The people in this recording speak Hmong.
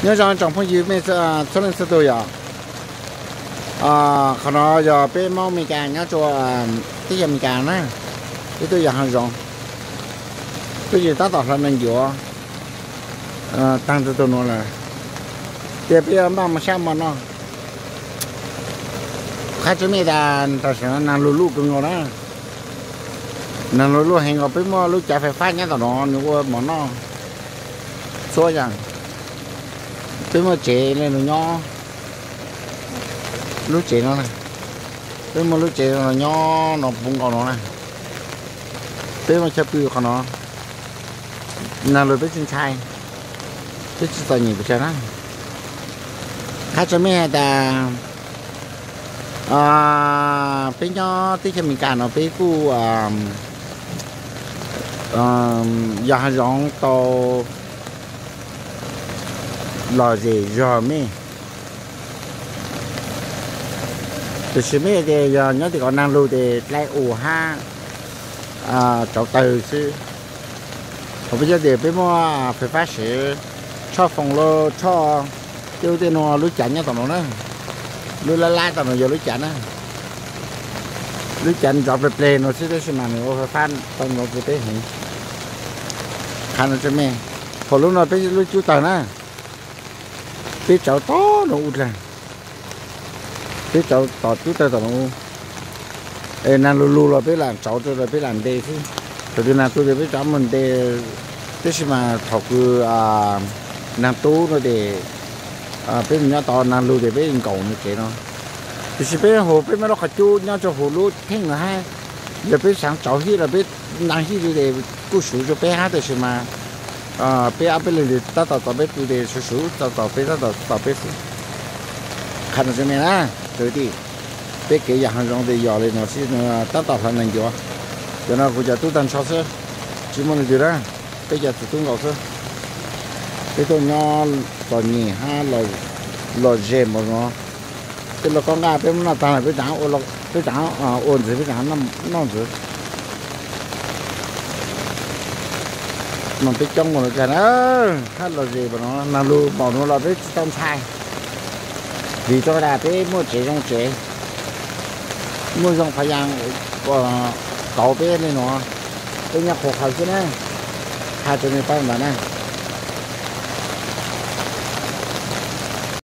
Nyob zoo tsoom phooj ywg mej txhua leej txhua tug yom. Qhov no yog peb Hmoob Amelikas nyob rua teb chaws Amelikas na, peb tuaj yos hav zoov, peb tseem tab tom hla nees ncuav taag tug nuav lawm, tes peb yuav npaj moog sab moog noj. Qhab tsev mej tas tam sim no naag lug luj kawg nkaus na, naag lug luj heev nkaus. Peb muaj lub cav fais fab nyob tom no nws ua mov noj txhua yaam. Peb muaj tsev le nws nyob lub tsev no, peb muaj lub tsev no nyob no puv nkaus no na. Peb muaj chaw pw qhov no, naag lug peb tsi ntshai, peb tsi txom nyem pes tsawg na. Qhab tsev mej has tas peb nyob teb chaws Amelikas no peb kuj yos hav zoov tau lom zem zog mej. Tam sim mej tes yog nyob tim ko naag lug tes dlai us hab tsauv tawg xwb. Hos peb cov tes peb muaj fais fab siv, tshoj foos lug tshoj tej ub tej nuav. Lub cav nyob tom nuav na, lub lab lab tom nuav yog lub cav na. Lub cav nrov pleg pleg nuav xwb tab sis mas nws ua fais fab tau nrov rua peb heev. Qhab no tsev mej, hauv lub no peb lub cub tawg na, peb tsauv tom nuav ub dlaag, peb tsauv tom cub tawg tom nuav ub. Es naag lug lug los peb lam tsauv rua peb lam nte xwb. Thaum twg naag tu tes peb rov moog nte, tab sis mas thaum kws naag tu no tes peb moog nyob tod, naag lug tes peb nkaum nws tsev no. Tiam sis peb hu peb muaj lub qhov cub nyob rua huv lub theej no hab, yog peb xaav tsauv hij los peb ntaag hij tes kuj suv rua peb hab, tab sis mas peb ob peb leeg tes tab tom txaus peb pw tes suv suv txaus txaus peb tab tom txaus peb xwb. Qhab no tsev mej na, kwv tij, peb kev yos hav zoov tes yos le nuav xwb, tab tom hla nees ncuav. Cov no kuv cov tub tag nrho xwb, tsi muaj leej twg na, peb cov txiv tub nkaus xwb. Peb tuaj nyob txom nyem hab lom zem npaum no. Tej lug koj nqaj peb muab noj tag lawm peb tseem, peb tseem ua ntxiv, peb tseem noj ntxiv. Moog peb coob npaum no kag na, hab lom zem npaum no, naag lug npaum no los peb tsi tau ntshai, vim rua qhov tas peb muaj tsev zoo tsev, muaj zoo qhov yaa kauv peb le nuav, peb nyob qhuav qhawv xwb na. Has rua mej paub ntawd na.